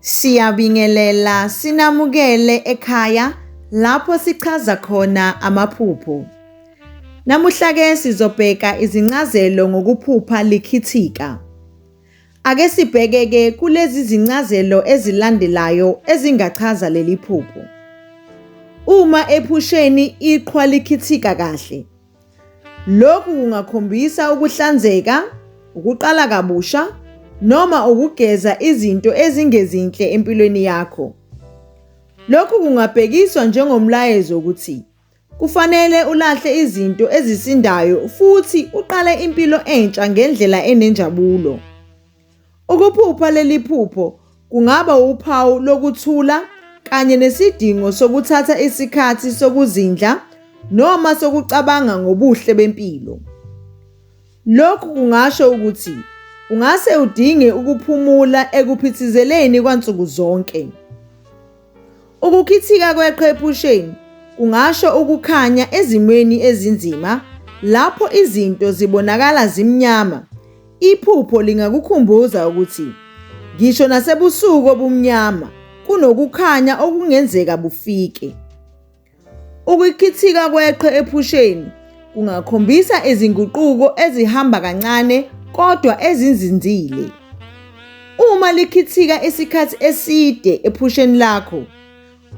Siyabingelela sinamukele ekhaya lapho sichaza khona amaphupho. Namuhla ke sizobheka izincazelo ngokuphupha likhithika. Ake sibheke-ke kulezi zincazelo ezilandelayo ezingachaza leli phupho. Uma ephusheni iqhwa likhithika kahle, lokhu kungakhombisa ukuhlanzeka, ukuqala kabusha noma ukugeza izinto ezingezinhle empilweni yakho. Lokhu kungabhekiswa njengomlayezo ukuthi Kufanele ulahle izinto ezisindayo futhi uqale impilo entsha ngendlela enenjabulo. Ukuphupha leli phupho kungaba uphawu lokuthula kanye nesidingo sokuthatha isikhathi sokuzindla noma sokucabanga ngobuhle bempilo. Lokhu kungasho ukuthi ungase udinge ukuphumula ekuphithizeleni kwansuku zonke. Ukukhithika kweqhwa ephusheni kungasho ukukhanya ezimweni ezinzima lapho izinto zibonakala zimnyama. Iphupho lingakukhumbuza ukuthi ngisho nasebusuku obumnyama kunokukhanya okungenzeka bufike. Ukukhithika kweqhwa ephusheni kungakhombisa izinguquko ezihamba kancane kodwa ezinzinzile. Uma likhithika isikhathi eside ephusheni lakho,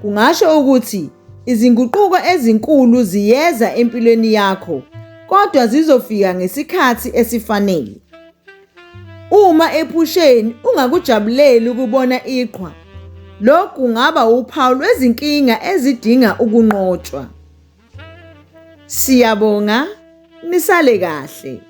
kungasho ukuthi izinguquko ezinkulu ziyeza empilweni yakho kodwa zizofika ngesikhathi esifanele. Uma ephusheni ungakujabuleli ukubona iqhwa, lokhu kungaba uphawu lwezinkinga ezidinga ukunqotshwa. Siyabonga, nisale kahle.